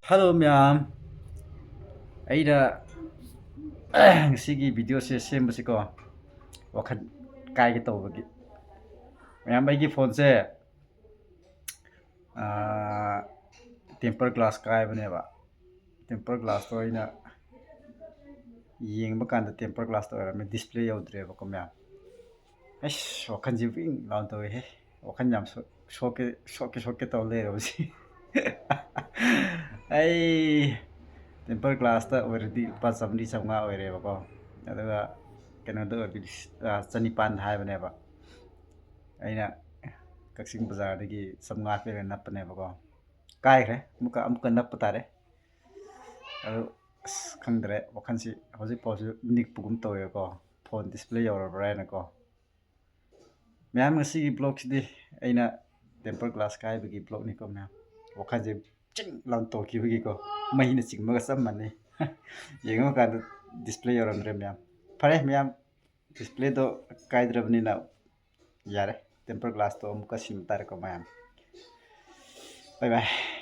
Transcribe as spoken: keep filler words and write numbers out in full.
Hello ꯃꯌꯥꯝ, ꯑꯩꯅ ꯉꯁꯤꯒꯤ ꯚꯤꯗꯤꯑꯣꯁꯦ ꯁꯦꯝꯕꯁꯤꯀꯣ, ꯋꯥꯈꯜ ꯀꯥꯏꯒꯦ ꯇꯧꯕꯒꯤ꯫ ꯃꯌꯥꯝ, ꯑꯩꯒꯤ ꯐꯣꯟꯁꯦ temper glass ꯀꯥꯏꯕꯅꯦꯕ꯫ Temper glassꯇꯣ ꯑꯩꯅ ꯌꯦꯡꯕ ꯀꯥꯟꯗ temper glassꯇꯣ ꯑꯣꯏꯔꯝꯃꯦ, display ꯌꯧꯗ꯭ꯔꯦꯕꯀꯣ ꯃꯌꯥꯝ꯫ ꯑꯩꯁ, ꯋꯥꯈꯜꯁꯦ ꯋꯤꯡ ꯂꯥꯎꯅ ꯇꯧꯋꯦꯍꯦ꯫ ꯋꯥꯈꯜ ꯌꯥꯝ ꯁꯣꯛ-, ꯁꯣꯛꯀꯦ, ꯁꯣꯛꯀꯦ, ꯁꯣꯛꯀꯦ ꯇꯧ ꯂꯩꯔꯕꯁꯤ꯫ ꯑꯩ temper glassꯇ ꯑꯣꯏꯔꯗꯤ ꯂꯨꯄꯥ ꯆꯥꯝꯃꯔꯤ ꯆꯥꯝꯃꯉꯥ ꯑꯣꯏꯔꯦꯕꯀꯣ꯫ ꯑꯗꯨꯒ ꯀꯩꯅꯣꯗ ꯑꯣꯏꯔꯗꯤ ꯂꯤꯁ-, ꯑ, ꯆꯅꯤꯄꯥꯟ ꯍꯥꯏꯕꯅꯦꯕ꯫ ꯑꯩꯅ ꯀꯛꯆꯤꯡ ꯕꯖꯥꯔꯗꯒꯤ ꯆꯥꯝꯃꯉꯥ ꯄꯤꯔꯒ ꯅꯞꯄꯅꯦꯕꯀꯣ꯫ ꯀꯥꯏꯈ꯭ꯔꯦ꯫ ꯑꯃꯨꯛꯀ, ꯑꯃꯨꯛꯀ ꯅꯞꯄ ꯇꯥꯔꯦ꯫ ꯑꯗꯨ, ꯑꯁ, ꯈꯪꯗ꯭ꯔꯦ꯫ ꯋꯥꯈꯜꯁꯤ ꯍꯧꯖꯤꯛꯐꯥꯎꯁꯨ ꯅꯤꯛꯄꯒꯨꯝ ꯇꯧꯋꯦꯕꯀꯣ꯫ ꯐꯣꯟ display ꯌꯧꯔꯕ꯭ꯔꯥ ꯍꯥꯏꯅꯀꯣ꯫ ꯃꯌꯥꯝ, ꯉꯁꯤꯒꯤ vlogꯁꯤꯗꯤ ꯑꯩꯅ temper glass ꯀꯥꯏꯕꯒꯤ vlogꯅꯤꯀꯣ ꯃꯌꯥꯝ꯫ ꯋꯥꯈꯜꯁꯦ ꯆꯤꯡ ꯂꯥꯎꯅ ꯇꯧꯈꯤꯕꯒꯤꯀꯣ, ꯃꯩꯅ ꯆꯤꯡꯕꯒ ꯆꯞ ꯃꯥꯟꯅꯩ꯫ ꯌꯦꯡꯉꯨꯀꯥꯟꯗ display ꯌꯧꯔꯝꯗ꯭ꯔꯦ ꯃꯌꯥꯝ꯫ ꯐꯔꯦ ꯃꯌꯥꯝ, displayꯗꯣ ꯀꯥꯏꯗ꯭ꯔꯕꯅꯤꯅ ꯌꯥꯔꯦ, temper glassꯇꯣ ꯑꯃꯨꯛꯀ ꯁꯤꯟꯕ ꯇꯥꯔꯦꯀꯣ ꯃꯌꯥꯝ꯫ Bye bye꯫